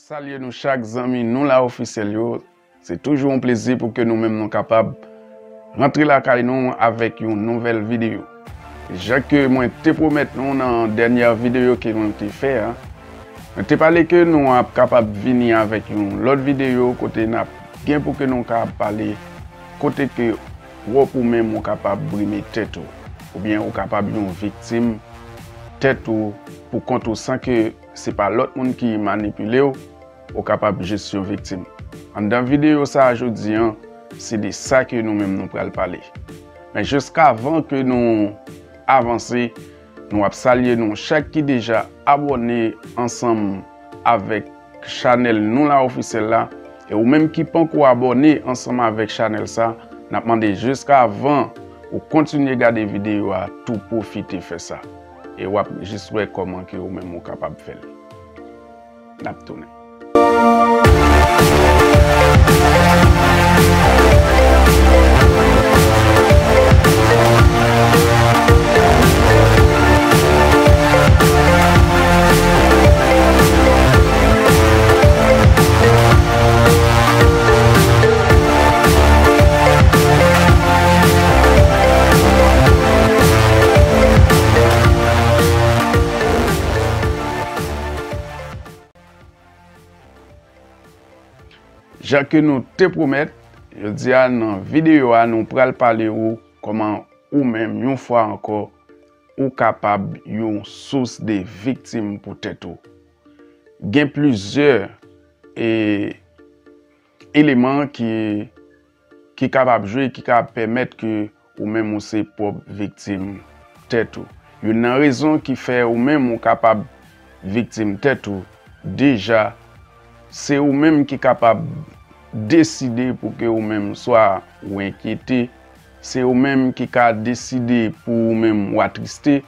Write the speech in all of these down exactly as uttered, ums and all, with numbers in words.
Salye nou chak zanmi Nou La Ofisyèl yo. Se toujou yon plezi pou ke nou menm nou kapab rantre lakay nou avèk yon nouvèl videyo. Jan ke mwen te pwomèt nou nan dènyè videyo ke nou te fè a, mwen te pale ke nou ap kapab vini avèk yon lòt videyo kote n ap gen pou ke nou kapab pale kote ke pwòp ou menm ou kapab brime tèt ou, oubyen ou kapab yon viktim tèt ou pou kont ou san ke se pa lòt moun ki manipile w, ou kapab jis yon viktim. Anndan videyo sa a jodi an, se de sa ke nou menm nou pral pale. Men jiskavan ke nou avanse, nou ap salye nou chak ki deja abòne ansanm avèk chanèl Nou La Ofisyèl la. E ou menm ki panko abòne ansanm avèk chanèl sa, n ap mande jiskavan ou kontinye gade videyo a, tou pwofite fè sa. E w ap jis wè kòman ke ou menm ou kapab fè l. N ap tounen. Jan ke nou te pwomèt, jodi a nan videyo a nou pral pale ou kòman ou menm yon fwa ankò ou kapab yon sous de viktim pou tèt ou. Gen plizyè e, eleman ki ki kapab jwe, ki kapab pèmèt ke ou menm ou se pwòp viktim tèt ou. Youn nan rezon ki fè ou menm ou kapab viktim tèt ou, deja, se ou menm ki kapab deside pou ke ou menm swa ou enkyete, se ou menm ki ka deside pou ou menm ou atriste.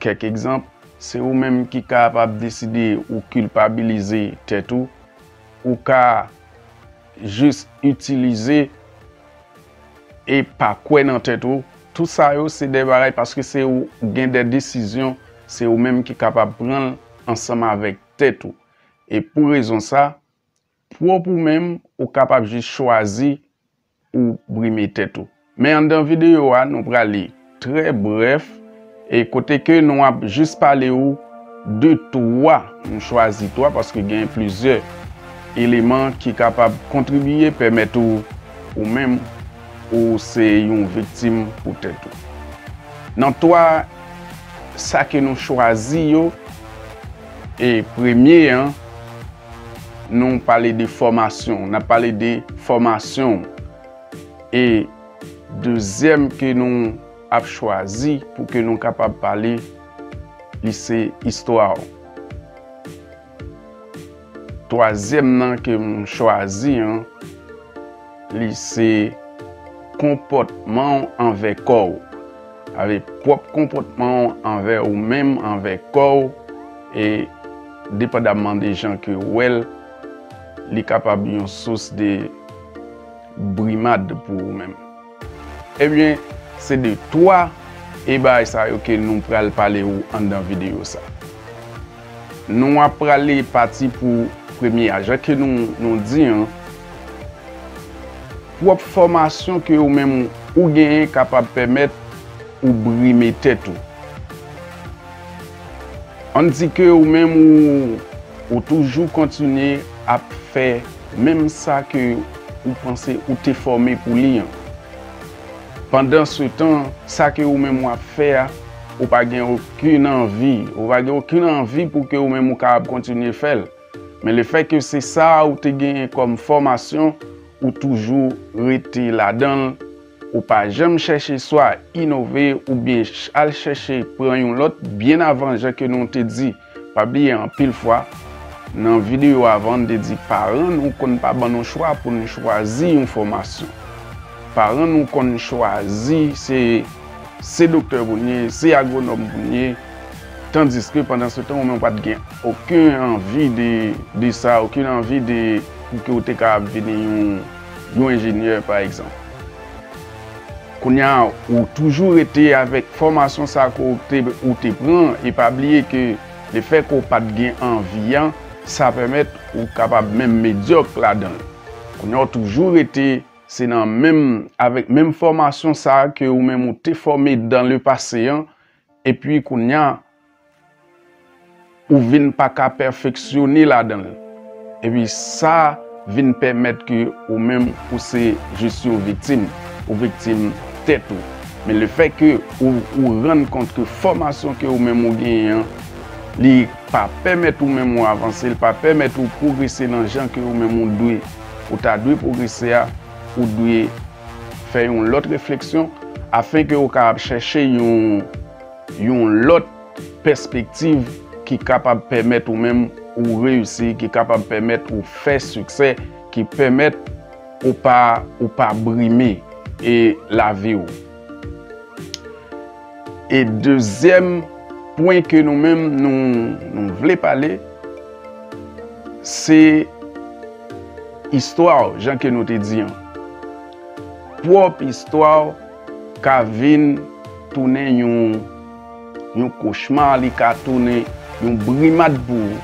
Kèk egzanp, se ou menm ki kapab deside ou kilpabilize tèt ou, ou ka jis itilize e pa kwè nan tèt ou. Tout sa yo se de bagay paske se ou gen de desizyon, se ou menm ki kapab pran l ansanm avèk tèt ou. E pou rezon sa, pwòp ou menm, ou kapab jis chwazi ou brime tèt ou. Men anndan videyo a, nou prale trè brèf, e kote ke nou ap jis pale ou de twa, nou chwazi twa paske gen plizyè eleman ki kapab kontribiye pèmèt ou, ou menm, ou se yon viktim pou tèt ou. Nan twa sa ke nou chwazi yo, e premye an, nou pale de fòmasyon, n ap pale de fòmasyon. E dezyèm ke nou ap chwazi pou ke nou kapab pale, li se istwa w. Twazyèm nan ke m chwazi an, li se konpòtman w anvè kò w. Avè pwòp konpòtman w anvè ou menm, anvè kò w, e depandamman de jan ke w wè l, li kapab yon sous de brimad pou ou menm. Ebyen, se de twa e bagay sa yo ke nou pral pale ou anndan videyo sa. Nou ap prale pati pou premye a. Jan ke nou, nou di an, pwòp fòmasyon ke ou menm ou genyen kapab pèmèt ou brime tèt ou. Ann di ke ou menm ou, ou toujou kontinye ap fè menm sa ke ou panse ou te fòme pou li an. Pandansetan, sa ke ou menm w ap fè a, ou pa gen okenn anvi, ou pa gen okenn anvi pou ke ou menm ou kapab kontinye fè l. Men lefètke se sa ou te genyen kòm fòmasyon, ou toujou rete ladan l, ou pa janm chèche swa inove oubyen ch-, al chèche pran yon lòt, byen avan, jan ke nou te di, pa bliye anpil fwa, nan videyo avan, n te di paran nou konn pa ban nou chwa pou n chwazi yon fòmasyon. Paran nou konn chwazi se, se doktè pou n ye, se agwonòm pou n ye, tandiske pandansetan ou menm ou pa t gen okenn anvi de, de sa, okenn anvi de, pou ke ou te kapab vini yon, yon enjenyè, pa egzanp. Kounye a, ou toujou rete avèk fòmasyon sa ke ou te, ou te pran, e pa bliye ke lefètke ou pa t gen anvi an, sa pèmèt ou kapab menm medyòk ladan l. Kounye a w toujou rete, se nan menm, avèk menm fòmasyon sa a ke ou menm ou te fòme dans le passé an, epi kounye a, ou vin pa ka pèfeksyone ladan l. Epi sa vin pèmèt ke ou menm ou se jis yon viktim, ou viktim tèt ou. Men lefètke ou, ou rann kont ke fòmasyon ke ou menm ou genyen an, li pa pèmèt ou menm ou avanse, li pa pèmèt ou pwogrese nan jan ke ou menm ou dwe, ou ta dwe pwogrese a, ou dwe fè yon lòt refleksyon, afenke ou kapab chèche yon, yon lòt pèspektiv ki kapab pèmèt ou menm ou reyisi, ki kapab pèmèt ou fè siksè, ki pèmèt ou pa, ou pa brime e lavi w. E dezyèm pwen ke nou menm nou, nou vle pale, se istwa w, jan ke nou te di an. Pwòp istwa w ka vin tounen yon, yon kochma, li ka tounen yon brimad pou ou.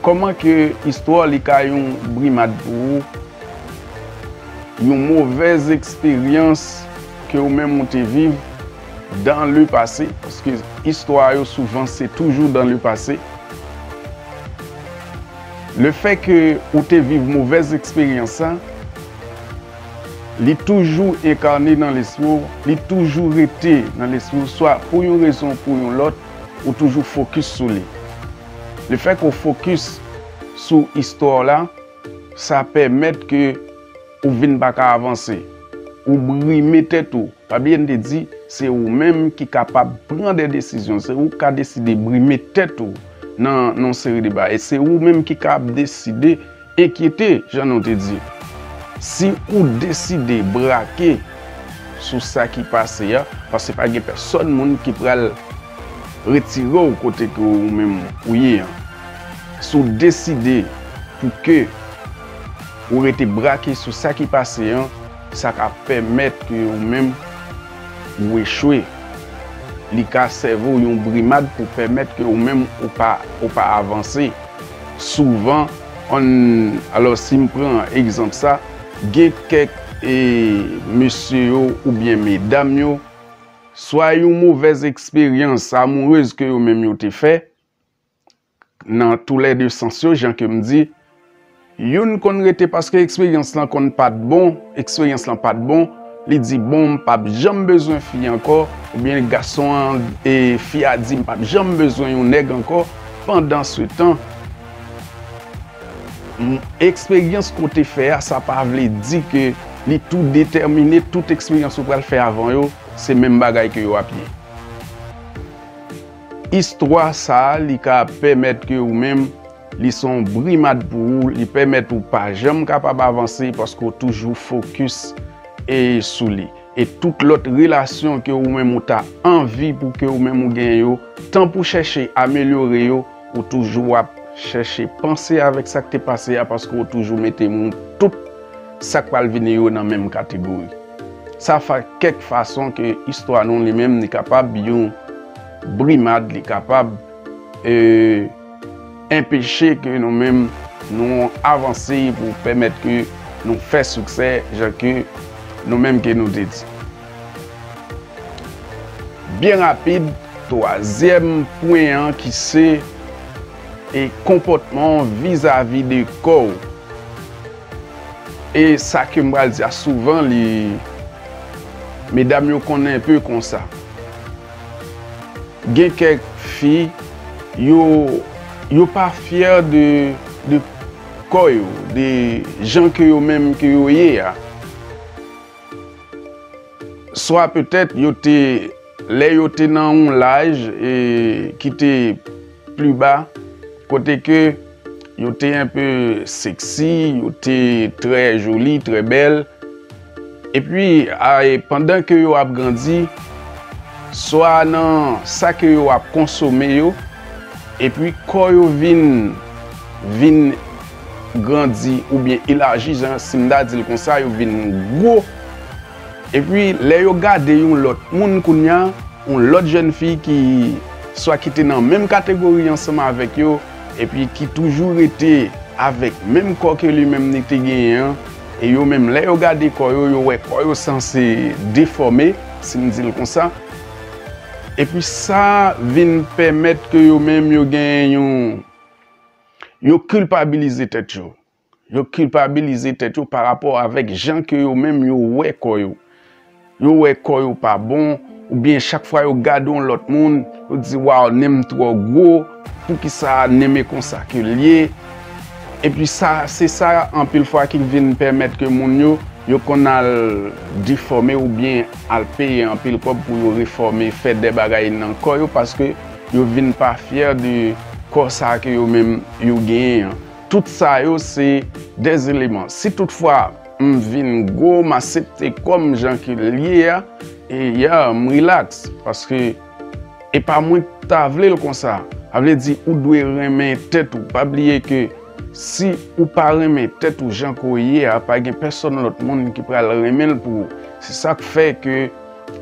Kòman ke istwa w li ka yon brimad pou ou? Yon movèz eksperyans ke ou menm ou te viv dans le passé, paske istwa yo souvan se toujou dans le passé. Lefètke ou te viv movèz eksperyans sa, li toujou enkane nan lespri w, li toujou rete nan lespri w, swa pou yon rezon ou pou yon lòt, ou toujou fokis sou li. Lefètke w fokis sou istwa w la, sa pèmèt ke ou vin pa ka avanse. Ou brime tèt ou. Pa bliye n te di, se ou menm ki kapab pran de desizyon. Se ou k ka deside brime tèt ou nan, nan yon seri de bagay. E se ou menm ki ka ap deside enkyete, jan nou te di. Si ou deside brake sou sa ki pase a, paske pa gen pèsòn moun ki pral retire w kote ke ou menm ou ye an. Si w deside pou ke ou rete brake sou sa ki pase an, sa ka pèmèt ke ou menm ou echwe. Li ka sèvi w yon brimad pou pèmèt ke ou menm ou pa, ou pa avanse. Souvan, ann, alò, si m pran egzanp sa, gen kèk, e, mesye yo oubyen medam yo, swa yon movèz eksperyans amourez ke yo menm yo te fè, nan toulède sans yo, jan ke m di, youn konn rete paske eksperyans lan konn pa t bon, eksperyans lan pa t bon, li di, "Bon, m p ap janm bezwen fi ankò," oubyen gason an, e, fi a di, "M p ap janm bezwen yon nèg ankò." Pandansetan, m, eksperyans ke w te fè a, sa pa vle di ke li tou detèmine, tout eksperyans ou pral fè avan yo, se menm bagay ke yo ap ye. Istwa sa a, li ka pèmèt ke ou menm, li se yon brimad pou ou, li pèmèt ou pa janm kapab avanse paske w toujou fokis e sou li. E tout lòt relasyon ke ou menm ou ta anvi pou ke ou menm ou genyen yo, tan pou chèche amelyore yo, ou toujou ap chèche panse avèk sa k te pase a, paske ou toujou mete moun tout sa k pral vini yo nan menm kategori. Sa fè kèk fason ke istwa nou li menm li kapab yon brimad, li kapab, e, enpeche ke nou menm nou avanse pou pèmèt ke nou fè siksè, jan ke nou menm ke nou te di. Byen rapid, twazyèm pwen an ki se, e, konpòtman w vizavi de kò w. E sa ke m pral di a souvan, li, medam yo konn enpe konsa. Gen kèk fi, yo, yo pa fyè de, de kò yo, de jan ke yo menm ke yo ye a. Swa petèt yo te, lè yo te nan yon laj, e, ki te pli ba, kote ke yo te enpe seksi, yo te trè joli, trè bèl. Epi, a, e, pandan ke yo ap grandi, swa nan sa ke yo ap konsome yo, epi kò yo vin, vin grandi oubyen elaji, jan si m ta di l konsa, yo vin gwo. Epi, lè yo gade yon lòt moun kounye a, yon lòt jèn fi ki swa ki te nan menm kategori ansanm avèk yo, epi ki toujou rete avèk menm kò ke li menm li te genyen an, e yo menm, lè yo gade kò yo, yo wè kò yo sanse defòme, si m di l konsa. Epi sa vin pèmèt ke yo menm yo gen yon, yo kilpabilize tèt yo. Yo kilpabilize tèt yo pa rapò avèk jan ke yo menm yo wè kò yo. Yo wè kò yo pa bon, oubyen chak fwa yo gade yon lòt moun, yo di, "Waw, nen m twò gwo, poukisa nen m e konsa ke l ye?" Epi sa, se sa anpil fwa ki vin pèmèt ke moun yo, yo konn al defòme oubyen al peye anpil kòb pou yo refòme, fè de bagay nan kò yo, paske yo vin pa fyè de kò sa ke yo menm yo genyen an. Tout sa yo se de eleman. Si toutfwa m vin gwo, m aksepte kò m jan ke l ye a, e ya, m rilaks, paske e pa mwen ki ta vle l konsa. Sa vle di ou dwe renmen tèt ou. Pa bliye ke si ou pa renmen tèt ou jan ke w ye a, pa gen pèsonn lòt moun ki pral renmen l pou ou. Se sa k fè ke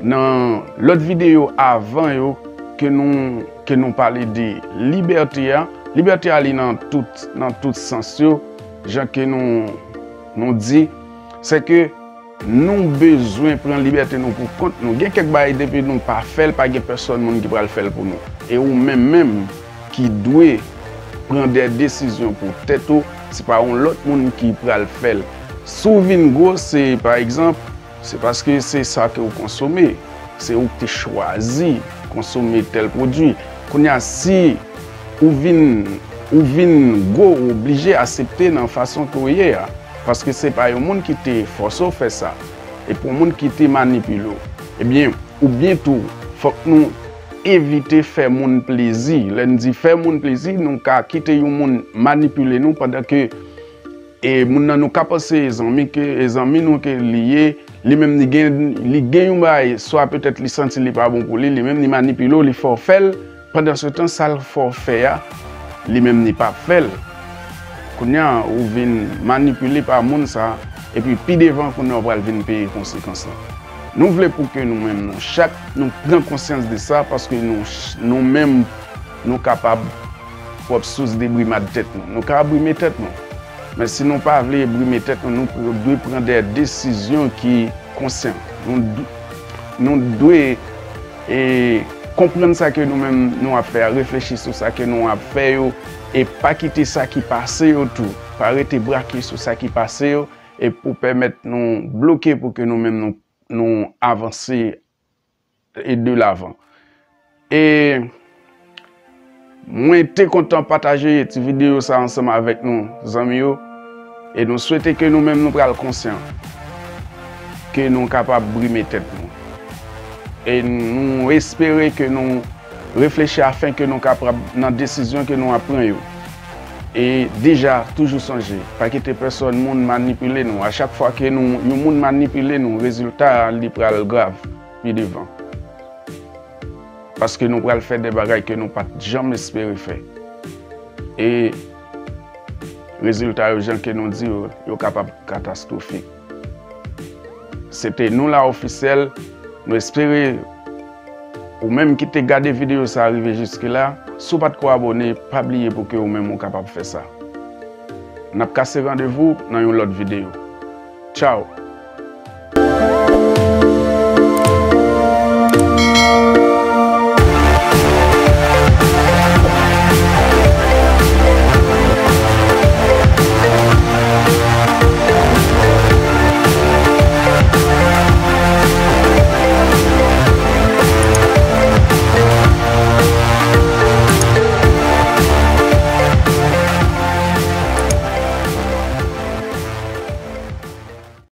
nan lòt videyo avan yo ke nou, ke nou pale de libète a. Libète a li nan tout, nan tout sans yo, jan ke nou, nou di, se ke nou bezwen pran libète nou pou kont nou. Gen kèk bagay depi nou pa fè l, pa gen pèsonn moun ki pral fè l pou nou. E ou menm menm ki dwe pran de desizyon pou tèt ou, se pa yon lòt moun ki pral fè l. Si w vin gwo, se, pa egzanp, se paske se sa ke w konsome. Se ou ki te chwazi konsome tèl pwodui. Kounye a, si ou vin, ou vin gwo, ou oblije aksepte nan fason ke w ye a. Paske se pa yon moun ki te fòse w fè sa. E pou yon moun ki te manipile w. Ebyen, oubyen tou, fòk nou evite fè moun plezi. Lè n di fè moun plezi, nou ka kite yon moun manipile nou pandan ke e moun nan nou ka panse e zanmi ke, e zanmi nou ke li ye, li menm li gen, li gen yon bagay, swa petèt li santi li pa bon pou li, li menm li manipile w, li fè w fè l, pandansetan sa l fè w fè a, li menm li pa fè l. Kounye a, ou vin manipile pa moun sa, epi pi devan, kounye a, w pral vin peye konsekans lan. Nou vle pou ke nou menm, nou chak, nou pran konsyans de sa, paske nou, nou menm, nou kapab pwòp sous de brimad tèt nou. Nou ka brime tèt nou. Men si nou pa vle brime tèt nou, nou dwe pran de desizyon ki konsyan. Nou, nou dwe, e, konprann sa ke nou menm nou ap fè a, reflechi sou sa ke nou ap fè yo, e pa kite sa ki pase yo tou. Pa rete brake sou sa ki pase yo, e pou pèmèt nou bloke pou ke nou menm nou, nou avanse e de lavan. E mwen te kontan pataje ti videyo sa ansanm avèk nou, zanmi yo. E nou swete ke nou menm nou pral konsyan ke nou kapab brime tèt nou. E nou espere ke nou reflechi afin ke nou kapab nan desizyon ke nou ap pran yo. E deja, toujou sonje, pa kite pèsonn moun manipile nou. A chak fwa ke nou, yon moun manipile nou, rezilta a, li pral grav pi devan. Paske nou pral fè de bagay ke nou pa t janm espere fè. E rezilta yo, jan ke nou di yo, yo kapab katastwofik. Se te nou la ofisyèl. Nou espere ou menm ki te gade videyo sa rive jiske la, si w pa t ko abòne, pa bliye pou ke ou menm ou kapab fè sa. N ap kase randevou nan yon lòt videyo. Tchaw!